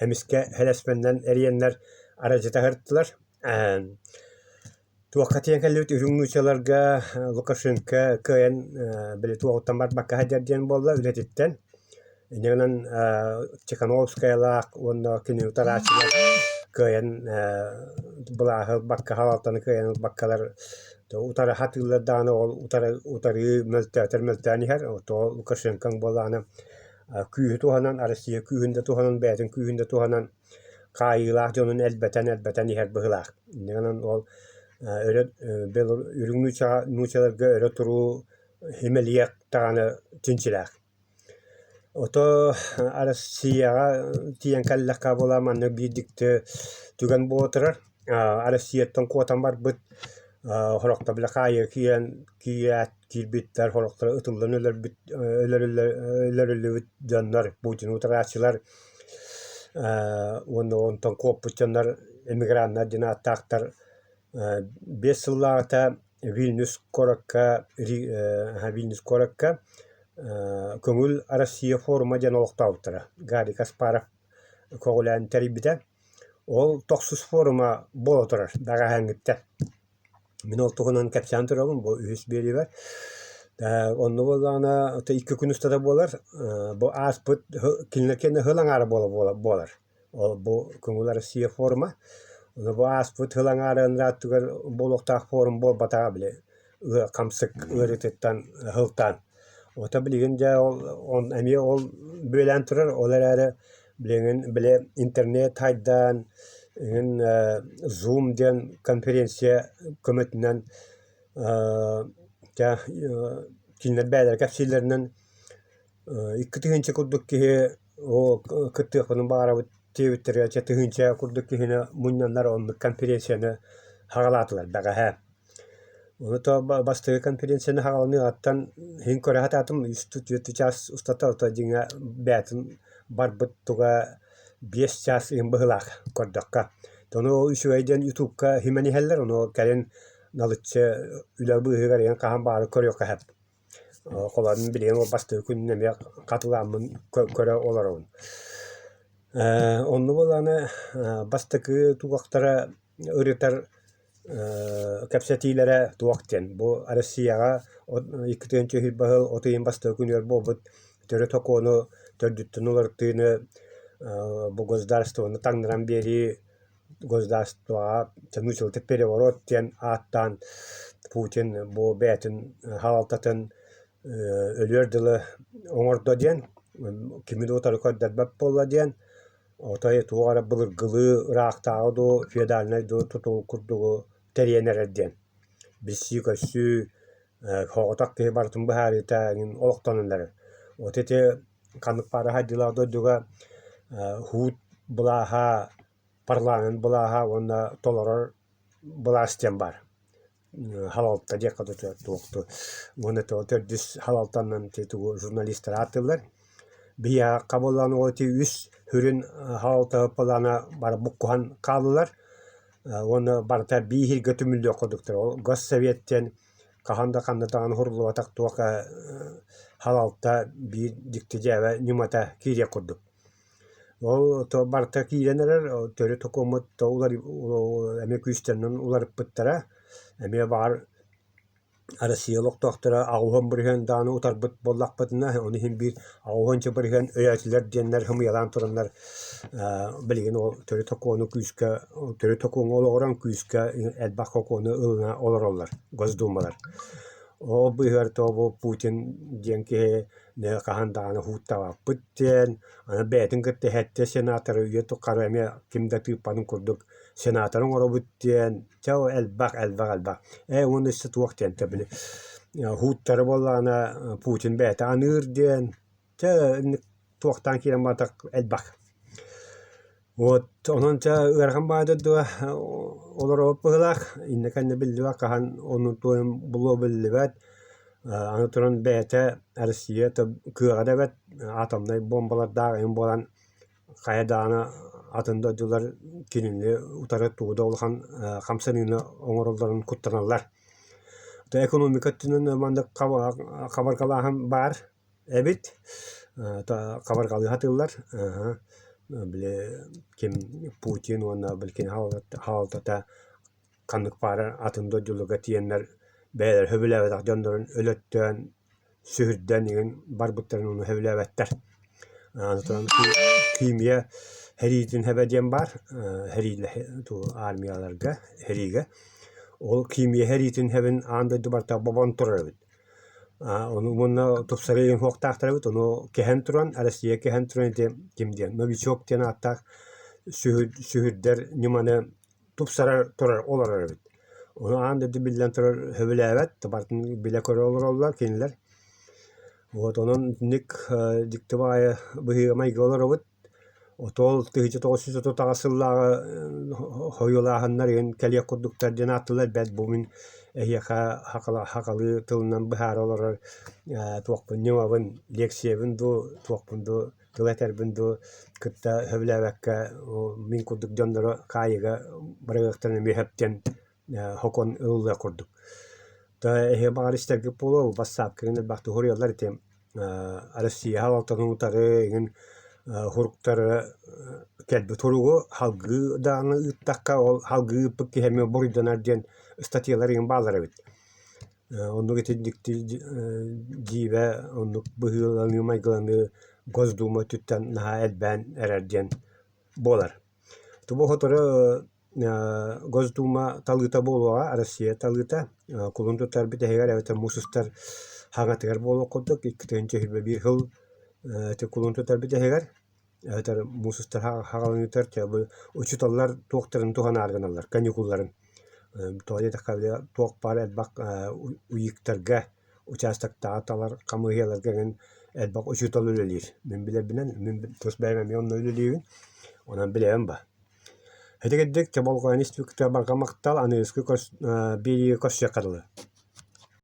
эмискэ һэлэспэннэн эрийэннэр аралдьыта сырыттылар. Туохха тиийэн кэллибит үрүҥ нууччаларга Лукашенко кыайан били туоҕуттан барбакка сылдьар диэн буолла үлэтиттэн. Инньэ гынан Тихановскайалаах уонна кини утарааччылар кыайан былааһы ылбакка халалтаны кыайан ылбаккалар утары сатыыллар даҕаны ол утары утарыы мөлтөөтөр мөлтөөн иһэр. Тоҕо Лукашенкоҥ буоллаҕына күүһү туһанан Россия күүһүн да туһанан бэйэтин күүһүн да туһанан хаайыылаах дьонун элбэтэн-элбэтэн иһэр быһыылаах. Инньэ гынан ол өрө үрүҥ нуучаларга өрө туруу симэлийиэх даҕаны чинчилээх. Ото Россияҕа тиийэн кэллэххэ буола маннык биир дьикти түгэн буола турар. Россияттан куотан барбыт сорохтор били хаайыыга киирэн киирээт киирбиттэр, сорохтор ытыллан өлөрбүт өлөрүллүбүт дьоннор, Путины утарааччылар уонна онтон куоппут дьоннор эмиграннар диэн ааттаахтар 5 сыллааҕыта Вильнюс куоракка Вильнюс куоракка Көҥүл Россия форума диэн олохтообуттара. Гарри Каспаров көҕүлээн тэрийбитэ. Ол тохсус форума буола турар бэҕэһээҥҥиттэн. Мин ол туһунан кэпсээн турабын бу үһүс биэриибэр. Онно буоллаҕына 2 күн устата буолар. Бу ааспыт кинилэр кэннэ сыл аҥаара буола буолар. Ол бу Көҥүл Россия форума. Ону бу ааспыт сыл аҥаара аттыгар буолуохтаах форум буолбатаҕа били хамсык ыарыытыттан сылтаан. Ото билигин дьэ ол эмиэ ол бүөлээн турар, ол эрээри билигин били интернет хайдаан эҥин Zoom диэн конференция көмөтүнэн дьэ кинилэр бэйэлэрэ кэпсииллэринэн 2000 курдук киһи оо кыттыахпытын баҕарабыт диэбиттэригэр чэ тыһыынча курдук киһини мунньаннар оннук конференцияны саҕалаатылар бэҕэһээ. Ону то бастакы конференцияны саҕаланыаҕыттан иһин көрө сатаатым үс түөрт чаас устата ото дьиҥэ бэйэтин барбыт туга 5 чаас иһин быһыылаах көрдөххө. Ону үчүгэй диэн ютубка симэн иһэллэр, ону кэлин налыччы үлэ быыһыгар иһэн хаһан баҕарар көрүөххэ сөп. Холоон билигин ол бастакы күнүн эмиэ хатылааммын көрө олоробун. Онно буоллаҕына бастакы тугахтара ырытар кэпсэтиилэрэ туох диэн бу Россияҕа 2020 сыл от ыйын бастакы күнүгэр буолбут төрүт сокуону төрдүттэн уларытыыны бу государствоны таҥнаран биэрии государствоҕа научный переворот диэн ааттаан Путин бу бэйэтин салалтатын өлүөр дылы оҥордо диэн кими да утары көрдөрбөт буолла диэн отой туох эрэ былыргылыы ыраахтааҕы дуу феодальнай дуу тутул курдугу тэрийэн эрэр диэн билсии-көрсүү соҕотох киһи барытын быһаарыыта эҥин олохтонон эрэр. Вот ити ханнык баара хайдыылаах дойдуга һуут былааһа, парламент былааһа уонна толорор былаас диэн баар. Халалта диэххэ туохту уонна төрдүс халалтанан тугу журналистар ааттыыллар. Биһиэхэ хабыллан ол ити үс сүрүн халалта былаана бары буккуһан хааллылар уонна барыта биир түмүллүөх курдуктар. Ол госсовет диэн хаһан да ханна даҕаны уһуруллубатах туох халалта биир дьикти дьээбэ ньымата киириэх курдук. Ол барыта киирэн эрэр, төрүт сокуоммут эмиэ күүстэринэн уларыппыттара. Эмиэ баҕар Россия олохтоохторо 80% даҕаны утарбыт буоллахпытына, ону иһин биир 80% өйөөтүлэр диэннэр сымыйалаан тураннар билигин ол төрүт сокуону күүскэ төрүт сокуоҥҥа олоҕуран күүскэ элбэх сокуону ылына олороллор Госдумалар. Ол быыһыгар то бу Путин диэн киһи хаһан даҕаны һууттаабаппыт диэн, аны бэйэтин кытта сэттэ сенаторы үйэ тухары эмиэ ким да тыыппатын курдук сенатор оҥоробут диэн, чэ ол элбэх элбэх элбэх. Ээ уонна өссө туох диэн били һууттары буоллаҕына Путин бэйэтэ аныыр диэн, чэ инник туохтаан киирэн барбатах элбэх. Вот онон чэ ыарахан баҕайы дойдуга олоробут быһыылаах, иннэ кэннэ биллибэт хаһан оннун туойун булуо биллибэт. Аны туран бэйэтэ Россия кыаҕа да эбэт атомнай буомбалардаах эҥин буолан хайа даҕаны атын дойдулар кинини утары тугу да улахан хамсаныыны оҥороллорун куттаналлар. Экономика өттүнэн маннык хабаргалааһын баар эбит, хабарҕалыы сатыыллар. Били ким Путин уонна били кини хаалтата ханнык баара атын дойдуларга тиийэннэр бэйэлэрэ сөбүлээбэтэх дьоннорун өлөттөөн, сүһүрдэн игин барбыттарын ону сөбүлээбэттэр. Аны туран химия сэриитин сэбэ диэн баар, армияларга, сэриигэ. Ол химия сэриитин сэбин аан дойду барыта бобон турар эбит. Ону уонна тупсарыы диэн суохтаахтар эбит, ону кэһэн туран, Россия кэһэн туран ити ким диэн новичок диэн ааттаах сүһүрдэр ньыманы тупсара турар олорор эбит. Ону аан дойду биллэн турар сөбүлээбэт, барытын билэ-көрө олороллор кинилэр. Вот онон итинник дьикти баҕайы быһыыга-майгыга олоробут. Отуол 1938 сыллааҕы хойуулааһыннар игин кэлиэх курдуктар диэн ааттыыллар бэрт бу мин эһиэхэ сахалыы тылынан быһаара олорор туохпун ньымабын, лиэксийэбин дуу, туохпун дуу тыл этэрбин дуу кытта сөбүлээбэккэ мин курдук дьоннору хаайыыга быраҕыахтарын эмиэ сөп диэн сокуон ылыллыах курдук. Эһиги баҕар истэргит буолуо, бассаапка элбэхтик суруйаллар ити Россия салалтатын утары эҥин суруктары кэлбит суругу салгыы даҕаны ыыттахха ол салгыы ыыппыт киһи эмиэ буруйданар диэн ыстатыйалар эҥин бааллар эбит. Оннук итинник дьиибэ оннук быһыыланыы-майгыланыы Госдума өттүттэн наһаа элбээн эрэр диэн буолар. Бу сотору Госдума талыыта буолуоҕа, Россия талыыта. Кулун тутар бүтэһигэр эбэтэр муус устар хаҥатыгар буолуох курдук 2021 сыл ити кулун тутар бүтэһигэр эбэтэр муус устар хаҕаланыытыгар учууталлар туохтарын туһанаары гыналлар, каникулларын. Тоҕо диэтэххэ били туох баар элбэх уйуктарга участоктааҕы талар хамыыһыйаларга эҥин элбэх учуутал үлэлиир. Мин билэрбинэн, мин тус бэйэм эмиэ онно үлэлиибин, онон билэбин ба. Ити курдук, чэ болҕойон истибиккитигэр барҕа махтал, аныгыскы биэриигэ көрсүөххэ дылы.